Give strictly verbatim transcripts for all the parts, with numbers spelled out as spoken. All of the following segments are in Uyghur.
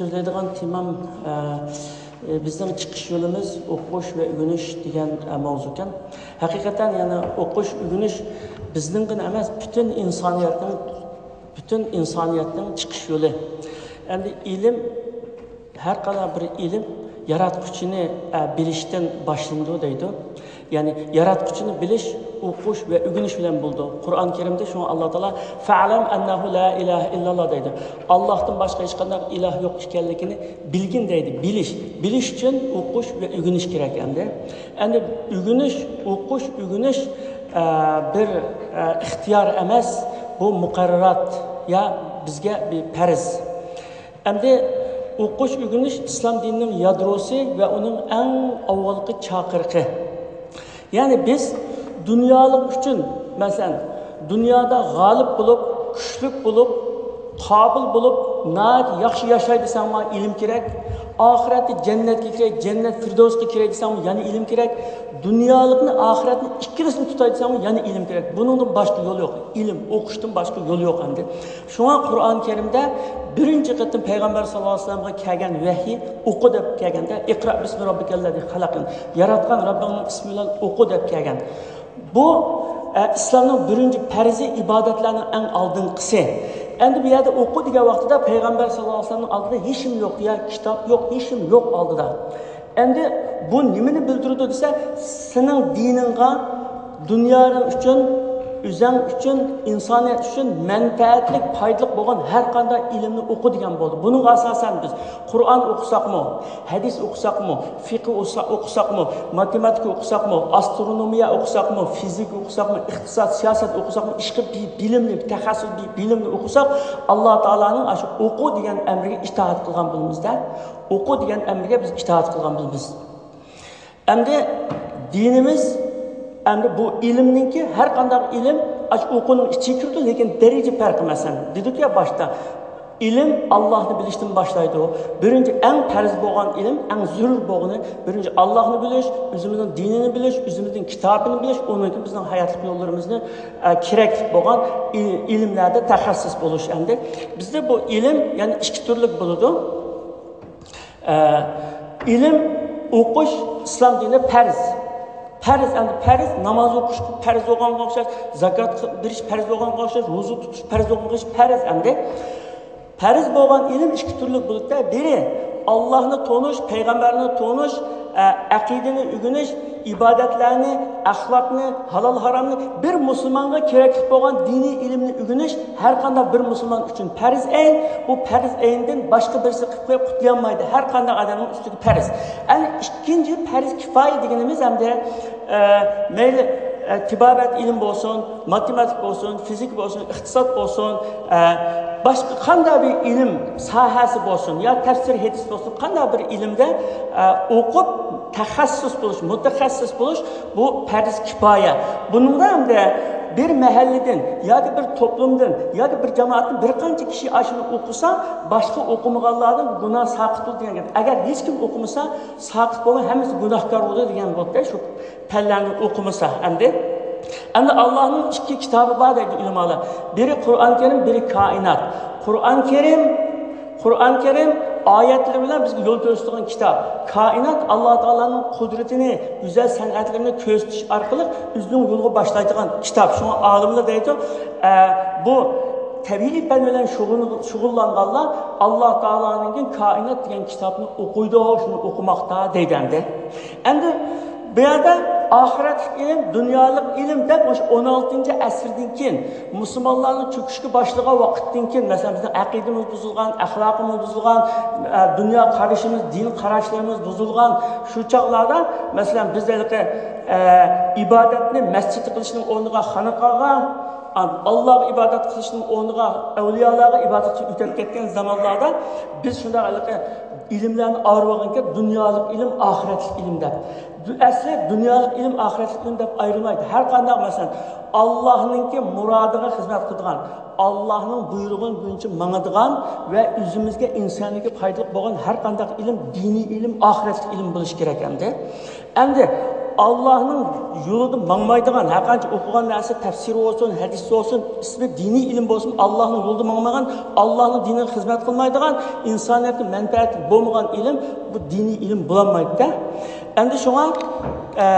سۆزلەيدىغان تېمام، ئە، بىزنىڭ چىقىش يولىمىز ئوقۇش ۋە ئۆگىنىش دېگەن، ئە، ماۋزۇكەن. ھەقىقەتەن، يەنى ئوقۇش، ئۆگىنىش بىزنىڭكىلا ئەمەس، پۈتۈن ئىنسانىيەتنىڭ، پۈتۈن ئىنسانىيەتنىڭ چىقىش يولى. ئەمدى ئىلىم، ھەر قانداق بىر ئىلىم ياراتقۇچىنى، ئە، بىلىشتىن باشلىنىدۇ دەيدۇ. يەنى ياراتقۇچىنى بىلىش ئوقۇش ۋە ئۆگىنىش بىلەن بولىدۇ. قۇرئان كەرىمدە شۇڭا ئاللا تائالا «فەئلەم ئەننەھۇ لا ئىلاھە ئىللاللا» دەيدۇ. ئاللاھتىن باشقا ھېچقانداق ئىلاھ يوق ئىكەنلىكىنى بىلگىن دەيدۇ. بىلىش. بىلىش ئۈچۈن ئوقۇش ۋە ئۆگىنىش كېرەك ئەمدى. ئەمدى ئۆگىنىش، ئوقۇش، ئۆگىنىش، ئە، بىر، ئە، ئىختىيار ئەمەس، بۇ مۇقەررەرات، يا بىزگە بىر پەرز. ئەمدى ئوقۇش، ئۆگىنىش ئىسلام دىنىنىڭ يادروسى ۋە ئۇنىڭ ئەڭ ئاۋۋالقى چاقىرىقى. يەنى بىز دۇنيالىق ئۈچۈن، مەسىلەن، دۇنيادا غالىب بولۇپ، كۈچلۈك بولۇپ، قابىل بولۇپ، ناھايىتى ياخشى ياشاي دېسەڭمۇ ئىلىم كېرەك. ئاخىرەتتە جەننەتكە كىرەي، جەننەت فىردەۋسقا كىرەي دېسەڭمۇ يەنە ئىلىم كېرەك. دۇنيالىقنى، ئاخىرەتنى ئىككىلىسىنى تۇتاي دېسەڭمۇ يەنە ئىلىم كېرەك. بۇنىڭدىن باشقا يول يوق. ئىلىم ئوقۇشتىن باشقا يول يوق ئەمدى. شۇڭا قۇرئان كەرىمدە بىرىنچى قېتىم پەيغەمبەر ساللاللاھۇ ئەلەيھى ۋەسەللەمگە كەلگەن ۋەھىي ئوقۇ دەپ كەلگەندە، «ئىقرا بىسمى رەببىكەللەزى خەلەق»، ياراتقان رەببىڭنىڭ ئىسمى بىلەن ئوقۇ دەپ كەلگەن. بۇ، ئە، ئىسلامنىڭ بىرىنچى پەرزى، ئىبادەتلەرنىڭ ئەڭ ئالدىنقىسى. ئەمدى بۇ يەردە ئوقۇ دېگەن ۋاقتىدا پەيغەمبەر ساللاللاھۇ ئەلەيھى ۋەسەللەمنىڭ ئالدىدا ھېچنېمە يوق، يا كىتاب يوق، ھېچنېمە يوق ئالدىدا. ئەمدى بۇ نېمىنى بىلدۈرىدۇ دېسە، سېنىڭ دىنىڭغا، دۇنيانىڭ ئۈچۈن، ئۆزەڭ ئۈچۈن، ئىنسانىيەت ئۈچۈن مەنپەئەتلىك، پايدىلىق بولغان ھەر قانداق ئىلىمنى ئوقۇ دېگەن بولدى. بۇنىڭغا ئاساسەن بىز قۇرئان ئوقۇساقمۇ، ھەدىس ئوقۇساقمۇ، فىقھى ئوقۇسا-، ئوقۇساقمۇ، ماتېماتىكا ئوقۇساقمۇ، ئاسترونومىيە ئوقۇساقمۇ، فىزىكا ئوقۇساقمۇ، ئىقتىساد، سىياسەت ئوقۇساقمۇ، ئىشقىلىپ بىر بىلىمنى، بىر تەخەسسۇس بىر بىلىمنى ئوقۇساق، ئاللا تائالانىڭ ئاشۇ ئوقۇ دېگەن ئەمرىگە ئىتائەت قىلغان بولىمىز-دە. ئوقۇ دېگەن ئەمرىگە بىز ئىتائەت قىلغان بولىمىز. ئەمدى دىنىمىز، ئەمدى بۇ ئىلىمنىڭكى، ھەر قانداق ئىلىم ئاشۇ ئوقۇنىڭ ئىچىگە كىرىدۇ، لېكىن دەرىجە پەرقى، مەسىلەن، دېدۇق يا باشتا، ئىلىم ئاللاھنى بىلىشتىن باشلايدۇ. بىرىنچى، ئەڭ پەرز بولغان ئىلىم، ئەڭ زۆرۈر بولغىنى، بىرىنچى ئاللاھنى بىلىش، ئۆزىمىزنىڭ دىنىنى بىلىش، ئۆزىمىزنىڭ كىتابىنى بىلىش، ئۇنىڭ كېيىن بىزنىڭ ھاياتلىق يوللىرىمىزنى، ئە، كېرەكلىك بولغان ئىل-، ئىلىملەردە تەخەسسۇس بولۇش. ئەمدى بىزدە بۇ ئىلىم يەنە ئىككى تۈرلۈك بولىدۇ. ئە، ئىلىم ئوقۇش ئىسلام دىنىدا پەرز. پەرز، ئەمدى پەرز، ناماز ئوقۇش پەرز بولغانغا ئوخشاش، زاكات بېرىش پەرز بولغانغا ئوخشاش، روزا تۇتۇش پەرز بولغانغا ئوخشاش، پەرز ئەمدى. پەرز بولغان ئىلىم ئىككى تۈرلۈك بولۇپتۇ. بىرى، ئاللاھنى تونۇش، پەيغەمبەرنى تونۇش، ئە، ئەقىدىنى ئۆگىنىش، ئىبادەتلەرنى، ئەخلاقنى، ھالال ھارامنى، بىر مۇسۇلمانغا كېرەكلىك بولغان دىنىي ئىلىمنى ئۆگىنىش ھەر قانداق بىر مۇسۇلمان ئۈچۈن پەرز ئەين. بۇ پەرز ئەيندىن باشقا بىرسى قىلىپ قويۇپ قۇتۇلالمايدۇ. ھەر قانداق ئادەمنىڭ ئۈستىگە پەرز. ئەنە ئىككىنچى پەرز كىپايە دېگىنىمىز ئەمدى، ئە، مەيلى، ئە، تېبابەت ئىلىم بولسۇن، ماتېماتىك بولسۇن، فىزىكا بولسۇن، ئىقتىساد بولسۇن، ئە، باشقا قانداق بىر ئىلىم ساھەسى بولسۇن، يا تەپسىر ھەدىس بولسۇن، قانداق بىر ئىلىمدە، ئە، ئوقۇپ تەخەسسۇس بولۇش، مۇتەخەسسىس بولۇش، بۇ پەرز كىپايە. بۇنىڭدا ئەمدى بىر مەھەللىدىن ياكى بىر توپلۇمدىن ياكى بىر جامائەتتىن بىر قانچە كىشى ئاشۇنى ئوقۇسا، باشقا ئوقۇمىغانلاردىن گۇناھ ساقىت بولىدۇ دېگەن گەپ. ئەگەر ھېچكىم ئوقۇمىسا، ساقىت بولماي، ھەممىسى گۇناھكار بولىدۇ دېگەن بولدى شۇ پەنلەرنى ئوقۇمىسا ئەمدى. ئەمدى ئاللاھنىڭ ئىككى كىتابى بار دەيدۇ ئۆلىمالار. بىرى قۇرئان كەرىم، بىرى كائىنات. قۇرئان كەرىم، قۇرئان كەرىم ئايەتلىرى بىلەن بىزگە يول كۆرسىتىدىغان كىتاب. كائىنات ئاللا تائالانىڭ قۇدرىتىنى، گۈزەل سەنئەتلىرىنى كۆرسىتىش ئارقىلىق ئۆزىنىڭ يولىغا باشلايدىغان كىتاب. شۇڭا ئالىملار دەيدۇ، ئە، بۇ تەبىئىي پەن بىلەن شۇغۇل-، شۇغۇللانغانلار ئاللا تائالانىڭ كائىنات دېگەن كىتابنى ئوقۇيدۇ، شۇنى ئوقۇماقتا دەيدۇ ئەمدى. ئەمدى بۇ يەردە ئاخىرەتلىك ئىلىم، دۇنيالىق ئىلىم دەپ مۇشۇ ئون ئالتىنچى ئەسىردىن كېيىن مۇسۇلمانلارنىڭ چۆكۈشكە باشلىغان ۋاقىتتىن كېيىن، مەسىلەن، بىزنىڭ ئەقىدىمىز بۇزۇلغان، ئەخلاقىمىز بۇزۇلغان، ئە، دۇنيا قارىشىمىز، دىن قاراشلىرىمىز بۇزۇلغان شۇ چاغلاردا، مەسىلەن، بىز ھېلىقى، ئە، ئىبادەتنى مەسچىتتە قىلىشنىڭ ئورنىغا خانىقاغا، ئاللاغا ئىبادەت قىلىشنىڭ ئورنىغا ئەۋلىيالارغا ئىبادەت قىلىپ ئۆتۈپ كەتكەن زامانلاردا بىز شۇنداق ھېلىقى ئىلىملەرنى ئايرىۋالغانكەن، دۇنيالىق ئىلىم، ئاخىرەتلىك ئىلىم دەپ. دۇ-، ئەسلى دۇنيالىق ئىلىم، ئاخىرەتلىك ئىلىم دەپ ئايرىلمايدۇ. ھەر قانداق، مەسىلەن، ئاللاھنىڭكى مۇرادىغا خىزمەت قىلىدىغان، ئاللاھنىڭ بۇيرۇغىنى بويىچە ماڭىدىغان ۋە ئۆزىمىزگە، ئىنسانىيەتكە پايدىلىق بولغان ھەر قانداق ئىلىم دىنىي ئىلىم، ئاخىرەتلىك ئىلىم بولۇشى كېرەك ئەمدى. ئەمدى ئاللاھنىڭ يولىدا ماڭمايدىغان، ھەرقانچە ئوقۇغان نەرسە تەپسىر بولسۇن، ھەدىس بولسۇن، ئىسمى دىنىي ئىلىم بولسۇن، ئاللاھنىڭ يولىدا ماڭمىغان، ئاللاھنىڭ دىنىغا خىزمەت قىلمايدىغان، ئىنسانىيەتكە مەنپەئەتلىك بولمىغان ئىلىم بۇ دىنىي ئىلىم بولالمايدۇ-دە. ئەمدى شۇڭا، ئە،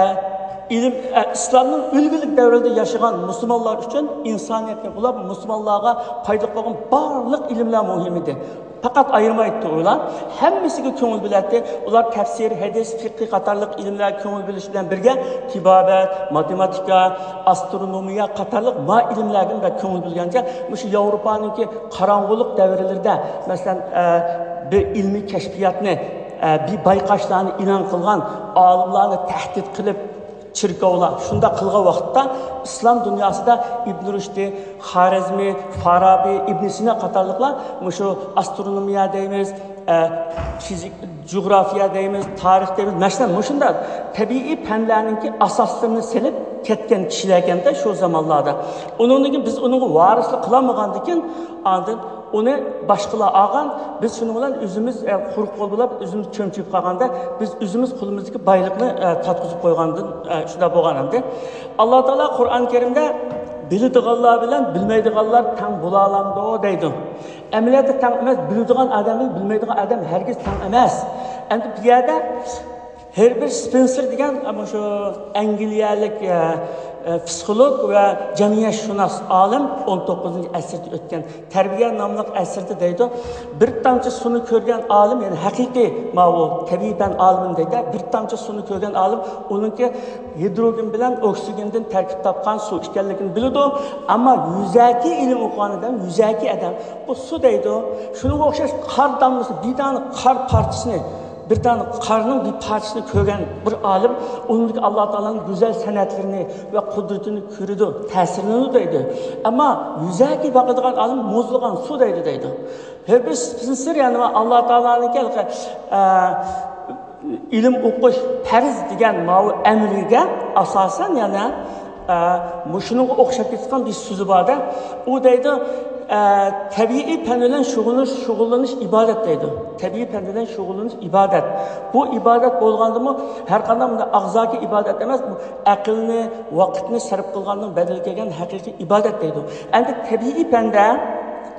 ئىلىم، ئە، ئىسلامنىڭ ئۈلگىلىك دەۋرىدە ياشىغان مۇسۇلمانلار ئۈچۈن ئىنسانىيەتكە، بۇلار مۇسۇلمانلارغا پايدىلىق بولغان بارلىق ئىلىملەر مۇھىم ئىدى. پەقەت ئايرىمايتتى ئۇلار. ھەممىسىگە كۆڭۈل بۆلەتتى. ئۇلار تەپسىر، ھەدىس، فىقھى قاتارلىق ئىلىملەرگە كۆڭۈل بۆلۈش بىلەن بىرگە، تېبابەت، ماتېماتىكا، ئاسترونومىيە قاتارلىق ما ئىلىملەرگە بەك كۆڭۈل بۆلگەنچە، مۇشۇ ياۋروپانىڭكى قاراڭغۇلۇق دەۋرلىرىدە، مەسىلەن، ئە، بىر ئىلمىي كەشپىياتنى، ئە، بىر بايقاشلارنى ئېلان قىلغان، ئالىملارنى تەھدىت قىلىپ، چېركاۋلار شۇنداق قىلغان ۋاقىتتا، ئىسلام دۇنياسىدا ئىبن رۇشدى، خارەزمى، فارابى، ئىبن سىنا قاتارلىقلار مۇشۇ ئاسترونومىيە دەيمىز، ئە، فىزىك، جۇغراپىيە دەيمىز، تارىخ دەيمىز، مەسىلەن، مۇشۇنداق تەبىئىي پەنلەرنىڭكى ئاساسلىرىنى سېلىپ كەتكەن كىشىلەركەندە شۇ زامانلاردا. ئۇنىڭدىن كېيىن بىز ئۇنىڭغا ۋارىسلىق قىلالمىغاندىكىن، ئاندىن ئۇنى باشقىلار ئالغان، بىز شۇنىڭ بىلەن ئۆزىمىز، ئە، قۇرۇق قول بولاپ، ئۆزىمىز چۆمچىيىپ قالغاندا، بىز ئۆزىمىز قولىمىزدىكى بايلىقنى، ئە، تارتقۇزۇپ قويغاندىن، ئە، شۇنداق بولغان ئەمدى. ئاللا تائالا قۇرئان كەرىمدە بىلىدىغانلار بىلەن بىلمەيدىغانلار تەڭ بولالامدۇ دەيدۇ. ئەمەلىيەتتە تەڭ ئەمەس، بىلىدىغان ئادەم بىلەن بىلمەيدىغان ئادەم ھەرگىز تەڭ ئەمەس. ئەمدى بۇ يەردە ھېربېرت سپېنسېر دېگەن، ئە، مۇشۇ ئەنگلىيەلىك، ئە، ئە، پسىخولوگ ۋە جەمئىيەتشۇناس ئالىم، ئون توققۇزىنچى ئەسىردە ئۆتكەن تەربىيە ناملىق ئەسىرىدە دەيدۇ، بىر تامچە سۇنى كۆرگەن ئالىم، يەنى ھەقىقىي ماۋۇ تەبىئىي پەن ئالىمى دەيدۇ، بىر تامچە سۇنى كۆرگەن ئالىم ئۇنىڭكى گىدروگېن بىلەن ئوكسىگېندىن تەركىب تاپقان سۇ ئىكەنلىكىنى بىلىدۇ، ئەمما يۈزەكى ئىلىم ئوقۇغان ئادەم، يۈزەكى ئادەم، بۇ سۇ دەيدۇ. شۇنىڭغا ئوخشاش قار داملىسى، بىر دانە قار پارچىسىنى، بىر دانە قارنىڭ بىر پارچىسىنى كۆرگەن بىر ئالىم، ئۇنىڭدىكى ئاللا تائالانىڭ گۈزەل سەنئەتلىرىنى ۋە قۇدرىتىنى كۆرىدۇ، تەسىرلىنىدۇ دەيدۇ. ئەمما يۈزەكى باقىدىغان ئالىم مۇزلىغان سۇ دەيدۇ، دەيدۇ. ھېربېرت سپېنسېر، يەنى ئاللا تائالانىڭكى ھېلىقى، ئە، ئىلىم ئوقۇش پەرز دېگەن ماۋۇ ئەمرىگە ئاساسەن يەنە، ئە، مۇشۇنىڭغا ئوخشاپ كېتىدىغان بىر سۆزى بار-دە. ئۇ دەيدۇ، ئە، تەبىئىي پەن بىلەن شۇغۇللىنىش، شۇغۇللىنىش ئىبادەت دەيدۇ. تەبىئىي پەن بىلەن شۇغۇللىنىش ئىبادەت. بۇ ئىبادەت بولغاندىمۇ ھەر قانداق بۇنداق ئاغزاكى ئىبادەت ئەمەس، بۇ ئەقىلنى، ۋاقىتنى سەرپ قىلغاننىڭ بەدىلىگە كەلگەن ھەقىقىي ئىبادەت دەيدۇ. ئەمدى تەبىئىي پەندە،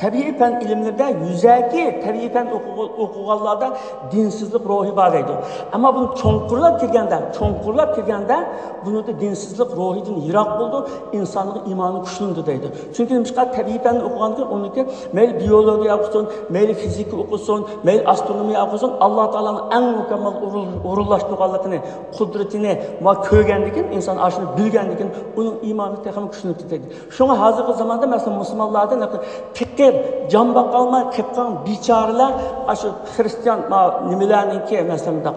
تەبىئىي پەن ئىلىملىرىدە يۈزەكى تەبىئىي پەن ئوقۇغ-، ئوقۇغانلاردا دىنسىزلىق روھى بار دەيدۇ. ئەمما بۇنى چوڭقۇرلاپ كىرگەندە، چوڭقۇرلاپ كىرگەندە بۇنىڭدا دىنسىزلىق روھىدىن يىراق بولىدۇ، ئىنساننىڭ ئىمانى كۈچلىنىدۇ دەيدۇ. چۈنكى نېمىشقا، تەبىئىي پەننى ئوقۇغاندىن كېيىن ئۇنىڭكى مەيلى بىئولوگىيە ئوقۇسۇن، مەيلى فىزىكا ئوقۇسۇن، مەيلى ئاسترونومىيە ئوقۇسۇن، ئاللا تائالانىڭ ئەڭ مۇكەممەل ئورۇن-، ئورۇنلاشتۇرغانلىقىنى، قۇدرىتىنى ما كۆرگەندىن كېيىن، ئىنسان ئاشۇنى بىلگەندىن كېيىن ئۇنىڭ ئىمانى تېخىمۇ كۈچلىنىپ كېتىدۇ. شۇڭا ھازىرقى زاماندا، مەسىلەن، مۇسۇلمانلاردىن پېقىر، جان باقالماي قېلىپ قالغان بىچارىلەر، ئاشۇ خرىستىيان ما-، نېمىلەرنىڭكى، مەسىلەن، مۇنداق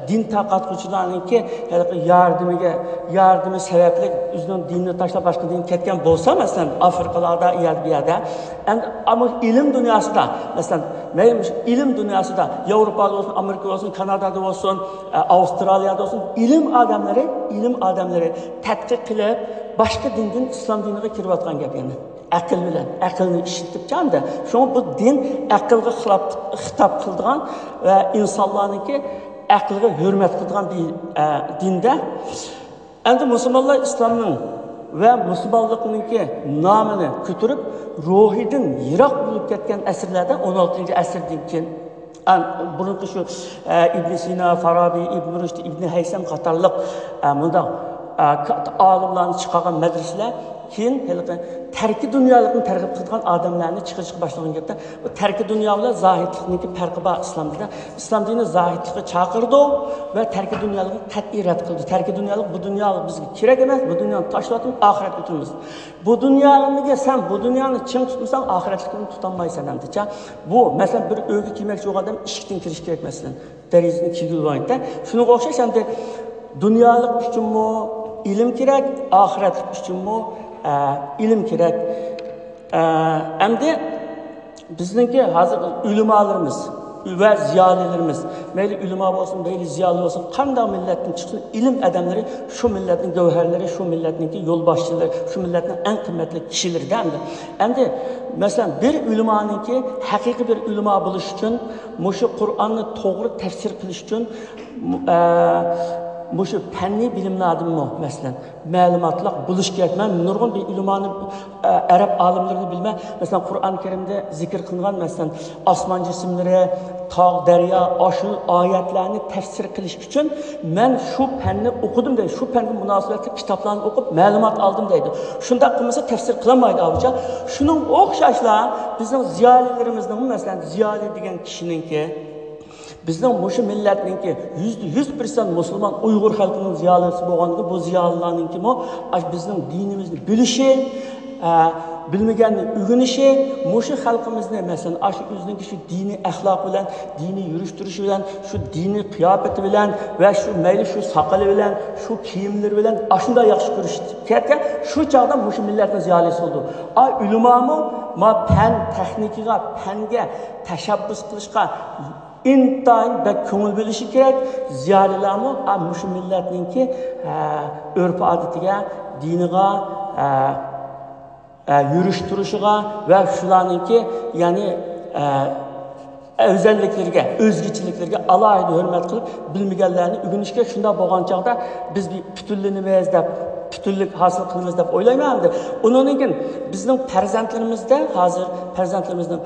دىن تارقاتقۇچىلارنىڭكى ھېلىقى ياردىمىگە، ياردىمى سەۋەبلىك ئۆزىنىڭ دىنىنى تاشلاپ باشقا دىنگە كەتكەن بولسا، مەسىلەن، ئافرىقىلاردا، ئۇ يەردە، بۇ يەردە، ئەمدى ئەمما ئىلىم دۇنياسىدا، مەسىلەن، مەيلى مۇشۇ ئىلىم دۇنياسىدا، ياۋروپادا بولسۇن، ئامېرىكا بولسۇن، كانادادا بولسۇن، ئە، ئاۋسترالىيادا بولسۇن، ئىلىم ئادەملىرى، ئىلىم ئادەملىرى تەتقىق قىلىپ، باشقا دىندىن ئىسلام دىنىغا كىرىۋاتقان گەپ يەنە. ئەقىل بىلەن، ئەقىلنى ئىشلىتىپ چاندى. شۇڭا بۇ دىن ئەقىلگە خىلاپ، خىتاب قىلىدىغان ۋە ئىنسانلارنىڭكى ئەقلىگە ھۆرمەت قىلىدىغان بىر، ئە، دىندە. ئەمدى مۇسۇلمانلار ئىسلامنىڭ ۋە مۇسۇلمانلىقنىڭكى نامىنى كۆتۈرۈپ، روھىدىن يىراق بولۇپ كەتكەن ئەسىرلەردە، ئون ئالتىنچى ئەسىردىن كېيىن، ئەن-، بۇرۇنقى شۇ، ئە، ئىبن سىنا، فارابى، ئىبن رۇشد، ئىبن ھەيسەم قاتارلىق، ئە، مۇنداق، ئە، كاتتا ئالىملارنى چىقارغان مەدرىسىلەر كېيىن ھېلىقى تەركىي دۇنيالىقنى تەرغىب قىلىدىغان ئادەملەرنى چىقىرىشقا باشلىغان گەپتە، بۇ تەركىي دۇنيا بىلەن زاھىدلىقنىڭكى پەرقى بار ئىسلام دىنىدا. ئىسلام دىنى زاھىدلىققا چاقىرىدۇ ۋە تەركىي دۇنيالىقنى قەتئىي رەت قىلىدۇ. تەركىي دۇنيالىق، بۇ دۇنيا بىزگە كېرەك ئەمەس، بۇ دۇنيانى تاشلىۋاتىمىز، ئاخىرەتكە ئۆتىمىز. بۇ دۇنيانىڭ نېمىگە، سەن بۇ دۇنيانى چىڭ تۇتمىساڭ، ئاخىرەتلىكىنى تۇتالمايسەن ئەمدىچە. بۇ، مەسىلەن، بىر ئۆيگە كىرمەكچى بولغان ئادەم ئىشىكتىن كىرىش كېرەك، مەسىلەن، دېرىزىدىن كىرگىلى بولغاندا. شۇنىڭغا ئوخشاش ئەمدى دۇنيالىق ئۈچۈنمۇ ئىلىم كېرەك، ئاخىرەتلىك ئۈچۈنمۇ، ئە، ئىلىم كېرەك. ئە، ئەمدى بىزنىڭكى ھازىر ئۆلىمالىرىمىز ۋە زىيالىيلىرىمىز، مەيلى ئۆلىما بولسۇن، مەيلى زىيالىي بولسۇن، قانداق مىللەتتىن چىقسۇن، ئىلىم ئادەملىرى شۇ مىللەتنىڭ گەۋھەرلىرى، شۇ مىللەتنىڭكى يولباشچىلىرى، شۇ مىللەتنىڭ ئەڭ قىممەتلىك كىشىلىرىدە ئەمدى. ئەمدى، مەسىلەن، بىر ئۆلىمانىڭكى، ھەقىقىي بىر ئۆلىما بولۇش ئۈچۈن، مۇشۇ قۇرئاننى توغرا تەپسىر قىلىش ئۈچۈن، ئە، مۇشۇ پەننىي بىلىملەردىنمۇ، مەسىلەن، مەلۇماتلىق بولۇش كېرەك. مەن نۇرغۇن بىر ئۆلىمانى، ئە، ئەرەب ئالىملىرىنى بىلىمەن. مەسىلەن، قۇرئان كەرىمدە زىكىر قىلىنغان، مەسىلەن، ئاسمان جىسىملىرى، تاغ، دەريا، ئاشۇ ئايەتلەرنى تەپسىر قىلىش ئۈچۈن مەن شۇ پەننى ئوقۇدۇم دەيدۇ. شۇ پەنگە مۇناسىۋەتلىك كىتابلارنى ئوقۇپ مەلۇمات ئالدىم دەيدۇ. شۇنداق قىلمىسا تەپسىر قىلالمايدۇ ئاۋۇچا. شۇنىڭغا ئوخشاشلا بىزنىڭ زىيالىيلىرىمىزنىڭ، مەسىلەن، زىيالىي دېگەن كىشىنىڭكى، بىزنىڭ مۇشۇ مىللەتنىڭكى يۈزدە يۈز پىرسەنت مۇسۇلمان ئۇيغۇر خەلقىنىڭ زىيالىيسى بولغاندىكىن، بۇ زىيالىيلارنىڭكىمۇ ئاش بىزنىڭ دىنىمىزنى بىلىشى، ئە، بىلمىگەننى ئۆگىنىشى، مۇشۇ خەلقىمىزنى، مەسىلەن، ئاشۇ ئۆزىنىڭكى شۇ دىنىي ئەخلاقى بىلەن، دىنىي يۈرۈش تۇرۇشى بىلەن، شۇ دىنىي قىياپىتى بىلەن ۋە شۇ مەيلى شۇ ساقىلى بىلەن، شۇ كىيىملىرى بىلەن ئاشۇنداق ياخشى كۆرۈشكەن، شۇ چاغدا مۇشۇ مىللەتنىڭ زىيالىيسى بولىدۇ. ئا، ئۆلىمامۇ ما پەن تېخنىكىغا، پەنگە تەشەببۇس قىلىشقا ئىنتايىن بەك كۆڭۈل بۆلۈشى كېرەك. زىيالىيلارمۇ، ئا، مۇشۇ مىللەتنىڭكى، ئە، ئۆرپ-ئادىتىگە، دىنىغا، ئە، ئە، يۈرۈش تۇرۇشىغا ۋە شۇلارنىڭكى، يەنى، ئە، ئەۋزەللىكلىرىگە، ئۆزگىچىلىكلىرىگە ئالاھىدە ھۆرمەت قىلىپ، بىلمىگەنلەرنى ئۆگىنىشكە، شۇنداق بولغان چاغدا بىز بىر پۈتۈنلىنىمىز دەپ، پۈتۈنلۈك ھاسىل قىلىمىز دەپ ئويلايمەن ئەمدى. ئۇنىڭدىن كېيىن بىزنىڭ پەرزەنتلىرىمىزدە، ھازىر پەرزەنتلىرىمىزنىڭ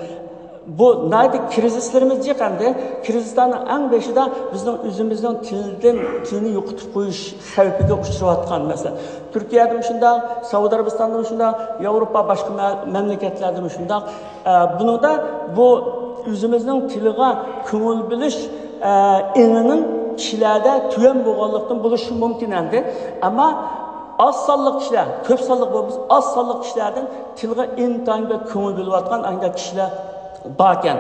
بۇ ناھايىتى كىرىزىسلىرىمىز جىق ئەمدى. كىرىزىسلارنىڭ ئەڭ بېشىدا بىزنىڭ ئۆزىمىزنىڭ تىلدىن، تىلنى يوقىتىپ قويۇش خەۋپىگە ئۇچراۋاتقان، مەسىلەن، تۈركىيەدىمۇ شۇنداق، سەئۇدى ئەرەبىستاندىمۇ شۇنداق، ياۋروپا باشقا مە-، مەملىكەتلەردىمۇ شۇنداق. ئە، بۇنىڭدا بۇ ئۆزىمىزنىڭ تىلىغا كۆڭۈل بۆلۈش، ئە، ئېڭىنىڭ كىشىلەردە تۆۋەن بولغانلىقتىن بولۇشى مۇمكىن ئەمدى. ئەمما ئاز سانلىق كىشىلەر، كۆپ سانلىق بولمىسا، ئاز سانلىق كىشىلەردىن تىلغا ئىنتايىن بەك كۆڭۈل بۆلۈۋاتقان ئانداق كىشىلەر باركەن.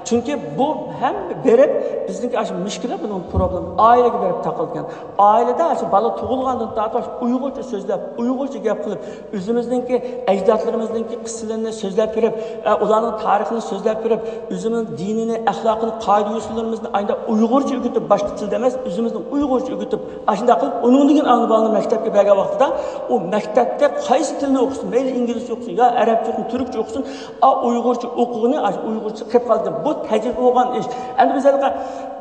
چۈنكى بۇ ھەم بېرىپ، بىزنىڭكى ئاشۇ مۈشكۈلات، بۇنىڭ پروبلېما ئائىلىگە بېرىپ تاقالىدىكەن. ئائىلىدە ئاشۇ بالا تۇغۇلغاندىن تارتىپ ئاشۇ ئۇيغۇرچە سۆزلەپ، ئۇيغۇرچە گەپ قىلىپ، ئۆزىمىزنىڭكى ئەجدادلىرىمىزنىڭكى قىسسىلىرىنى سۆزلەپ بېرىپ، ئە، ئۇلارنىڭ تارىخىنى سۆزلەپ بېرىپ، ئۆزىمىز دىنىنى، ئەخلاقىنى، قائىدە-يوسۇنلىرىمىزنى ئايدا ئۇيغۇرچە ئۆگىتىپ، باشقا تىلدا ئەمەس، ئۆزىمىزنىڭ ئۇيغۇرچە ئۆگىتىپ، ئاشۇنداق قىلىپ، ئۇنىڭدىن كېيىن ئانا بالىنى مەكتەپكە بەرگەن ۋاقتىدا، ئۇ مەكتەپتە قايسى تىلنى ئوقۇسۇن، مەيلى ئىنگلىزچە ئوقۇسۇن، يا ئەرەبچە ئوقۇسۇن، تۈركچە ئوقۇسۇن، ئا، ئۇيغۇرچە ئوقۇغىنى، ئاشۇ ئۇيغۇرچە قېلىپ قالدى. بۇ تەجرىبە بولغان ئىش. ئەمدى بىز ھېلىقى،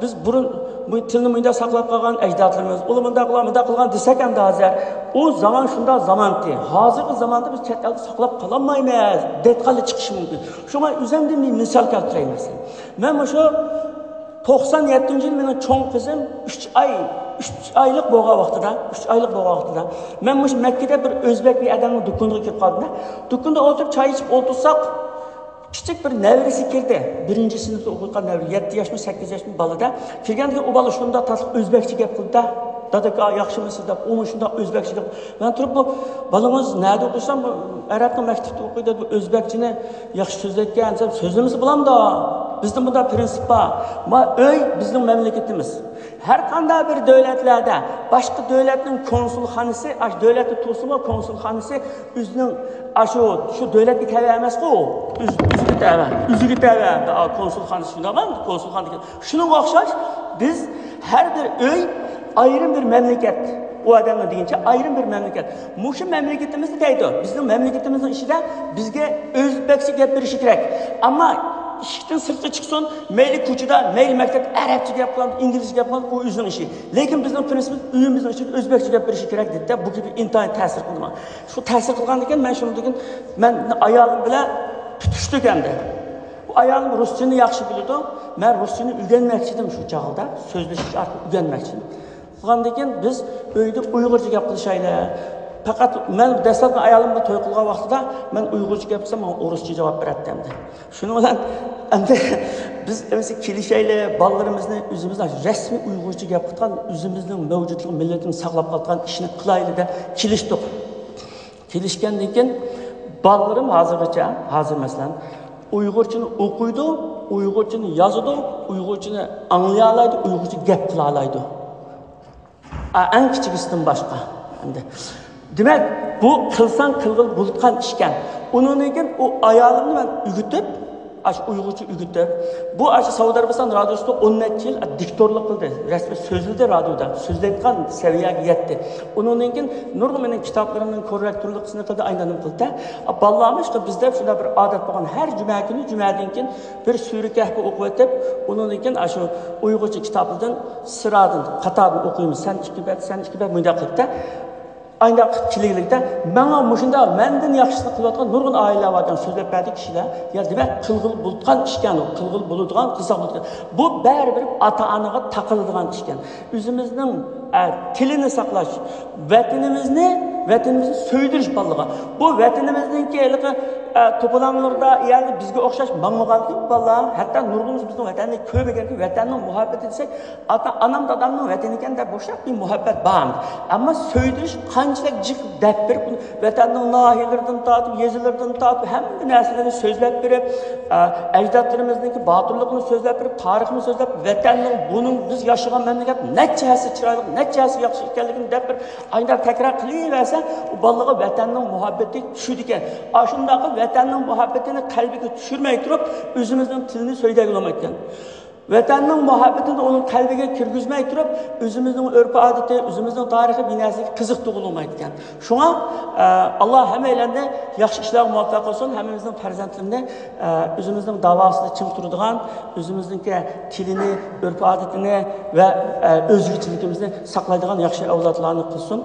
بىز بۇرۇن بۇ تىلنى مۇنداق ساقلاپ قالغان ئەجدادلىرىمىز، ئۇلار مۇنداق قىلغان، مۇنداق قىلغان دېسەك ئەمدى ھازىر، ئۇ زامان شۇنداق زامانتى. ھازىرقى زاماندا بىز چەت ئەلدە ساقلاپ قالالمايمىز، دەيدىغانلار چىقىشى مۇمكىن. شۇڭا ئۆزۈمدىن بىر مىسال كەلتۈرەي مەسىلەن. مەن مۇشۇ توقسان يەتتىنچى يىل مېنىڭ چوڭ قىزىم ئۈچ ئاي، ئۈچ ئايلىق بولغان ۋاقتىدا، ئۈچ ئايلىق بولغان ۋاقتىدا، مەن مۇشۇ مەككىدە بىر ئۆزبەك بىر ئادەمنىڭ دۇكىنىغا كىرىپ قالدىم. دۇكىنىدا ئولتۇرۇپ چاي ئىچىپ ئولتۇرساق، كىچىك بىر نەۋرىسى كىردى. بىرىنچى سىنىپتا ئوقۇيدىغان نەۋرە، يەتتە ياشمۇ، سەككىز ياشمۇ بالىدا. كىرگەندىكىن ئۇ بالا شۇنداق تاتلىق ئۆزبەكچە گەپ قىلدى-دە، «داداكا، ياخشىمۇسىز؟» دەپ، ئۇمۇ شۇنداق ئۆزبەكچە گەپ. مەن تۇرۇپ، «بۇ بالىڭىز نەدە ئوقۇيسام، بۇ ئەرەبنىڭ مەكتىپتە ئوقۇيدۇ، بۇ ئۆزبەكچىنى ياخشى سۆزلەيدىكەن» دېسەم، «سۆزلىمىسە بولامدۇ؟ بىزدە بۇنداق پرىنسىپ بار. ما ئۆي بىزنىڭ مەملىكىتىمىز.» ھەر قانداق بىر دۆلەتلەردە باشقا دۆلەتنىڭ كونسۇلخانىسى، ئاشۇ دۆلەتتە تۇرسىمۇ كونسۇلخانىسى ئۆزىنىڭ ئاشۇ، شۇ دۆلەتكە تەۋە ئەمەسقۇ، ئۆز-، ئۆزىگە تەۋە، ئۆزىگە تەۋە، ئا، كونسۇلخانىسى شۇنداقمۇ؟ كونسۇلخانىدىكى. شۇنىڭغا ئوخشاش، بىز ھەر بىر ئۆي ئايرىم بىر مەملىكەت. ئۇ ئادەمنىڭ دېگىنىچە ئايرىم بىر مەملىكەت. مۇشۇ مەملىكىتىمىزدە دەيدۇ، بىزنىڭ مەملىكىتىمىزنىڭ ئىچىدە بىزگە ئۆزبەكچە گەپ بېرىشى كېرەك. ئەمما ئىشىكتىن سىرتقا چىقسۇن، مەيلى كوچىدا، مەيلى مەكتەپتە ئەرەبچە گەپ قىلامدۇ، ئىنگلىزچە گەپ قىلامدۇ، ئۇ ئۆزىنىڭ ئىشى. لېكىن بىزنىڭ پرىنسىپىمىز ئۆيىمىزنىڭ ئىچىدە ئۆزبەكچە گەپ بېرىشى كېرەك دېدى-دە، بۇ گېپى ئىنتايىن تەسىر قىلدى ماڭا. شۇ تەسىر قىلغاندىكىن مەن شۇنىڭدىن كېيىن مەن ئايالىم بىلەن پۈتۈشتۇق ئەمدى. بۇ ئايالىم رۇسچىنى ياخشى بىلىدۇ. مەن رۇسچىنى ئۆگەنمەكچىدىم شۇ چاغدا. سۆزلىشىش ئارقىلىق ئۆگەنمەكچىدىم. بولغاندىن كېيىن بىز ئۆيدە ئۇيغۇرچە گەپ قىلىشايلى. پەقەت مەن دەسلەپتە ئايالىم بىلەن توي قىلغان ۋاقتىدا مەن ئۇيغۇرچە گەپ قىلسام، ماڭا ئورۇسچە جاۋاب بېرەتتى ئەمدى. شۇنىڭ بىلەن ئەمدى بىز ئەمىسە كېلىشەيلى، بالىلىرىمىزنى ئۆزىمىزنىڭ رەسمىي ئۇيغۇرچە گەپ قىلىدىغان، ئۆزىمىزنىڭ مەۋجۇتلۇقى، مىللىتىمىز ساقلاپ قالىدىغان ئىشنى قىلايلى دەپ كېلىشتۇق. كېلىشكەندىن كېيىن بالىلىرىم ھازىرغىچە، ھازىر مەسىلەن، ئۇيغۇرچىنى ئوقۇيدۇ، ئۇيغۇرچىنى يازىدۇ، ئۇيغۇرچىنى ئاڭلىيالايدۇ، ئۇيغۇرچە گەپ قىلالايدۇ. ئا، ئەڭ كىچىكىسىدىن باشقا. ئەمدى، دېمەك، بۇ قىلساڭ قىلغىلى بولىدىغان ئىشكەن. ئۇنىڭدىن كېيىن ئۇ ئايالىمنى مەن ئۆگىتىپ، ئاشۇ ئۇيغۇرچە ئۆگىتىپ، بۇ ئاشۇ سەئۇدى ئەرەبىستان رادىيوسىدا ئون نەچچە يىل دىكتورلۇق قىلدى. رەسمىي سۆزلىدى رادىيودا. سۆزلەيدىغان سەۋىيەگە يەتتى. ئۇنىڭدىن كېيىن نۇرغۇن مېنىڭ كىتابلىرىمنىڭ كوررېكتورلۇقىنى قىلدى، ئاينادىن قىلدى. بالىلارمۇ ئىشقىلىپ بىزدە شۇنداق بىر ئادەت بولغان، ھەر جۈمە كۈنى جۈمەدىن كېيىن بىر سۈرە كەھپى ئوقۇۋېتىپ، ئۇنىڭدىن كېيىن ئاشۇ ئۇيغۇرچە كىتابىدىن سىرادىن، قاتادىن ئوقۇيمىز. سەن ئىككى بەت، سەن ئىككى بەت، مۇنداق قىلىپتە. ئاينداق كېلىگىلىكتە ماڭا مۇشۇنداق مەندىن ياخشىسىنى قىلىۋاتقان نۇرغۇن ئائىلىلەر باركەن، سۆزلەپ بەردى كىشىلەر. يا دېمەك، قىلغىلى بولىدىغان ئىشكەن ئۇ، قىلغىلى بولىدىغان، قىلساق بولىدىغان. بۇ بەرىبىر ئاتا-ئانىغا تاقىلىدىغان ئىشكەن. ئۆزىمىزنىڭ، ئە، تىلىنى ساقلاش، ۋەتىنىمىزنى، ۋەتىنىمىزنى سۆيدۈرۈش بالىلارغا. بۇ ۋەتىنىمىزنىڭكى ھېلىقى، ئە، توپىلاڭلىرىدا يەنى بىزگە ئوخشاش ماڭمىغانكى بالىلار، ھەتتا نۇرغۇنىمىز بىزنىڭ ۋەتەننى كۆرمىگەنكى، ۋەتەننىڭ مۇھەببىتى دېسەك، ئاتا، ئانام، دادامنىڭ ۋەتىنى ئىكەن دەپ بوشاق بىر مۇھەببەت بار. ئەمما سۆيدۈرۈش قانچىلىك جىق دەپ بېرىپ، ۋەتەننىڭ ناھىيەلىرىدىن تارتىپ، يېزىلىرىدىن تارتىپ، ھەممە نەرسىلەرنى سۆزلەپ بېرىپ، ئە، ئەجدادلىرىمىزنىڭكى باتۇرلۇقىنى سۆزلەپ بېرىپ، تارىخىنى سۆزلەپ، ۋەتەننىڭ بۇنىڭ بىز ياشىغان مەملىكەت نەچچە ھەسسە چىرايلىق، نەچچە ھەسسە ياخشى ئىكەنلىكىنى دەپ بېرىپ، ئاينداق تەكرار قىلىۋەرسە، ئۇ بالىغا ۋەتەننىڭ مۇھەببىتى چۈشىدىكەن. ئاشۇنداق ۋەتەننىڭ مۇھەببىتىنى قەلبىگە چۈشۈرمەي تۇرۇپ، ئۆزىمىزنىڭ تىلىنى سۆيدۈرگىلى بولمايدىكەن. ۋەتەننىڭ مۇھەببىتىنى ئۇنىڭ قەلبىگە كىرگۈزمەي تۇرۇپ، ئۆزىمىزنىڭ ئۆرپ-ئادىتى، ئۆزىمىزنىڭ تارىخى بىر نەرسىگە قىزىقتۇرغىلى بولمايدىكەن. شۇڭا، ئە، ئاللا ھەممەيلەننى ياخشى ئىشلارغا مۇۋەپپەق قىلسۇن، ھەممىمىزنىڭ پەرزەنتلىرىنى، ئە، ئۆزىمىزنىڭ داۋاسىدا چىڭ تۇرىدىغان، ئۆزىمىزنىڭكى تىلىنى، ئۆرپ-ئادىتىنى ۋە، ئە، ئۆزگىچىلىكىمىزنى ساقلايدىغان ياخشى ئەۋلادلارنى قىلسۇن.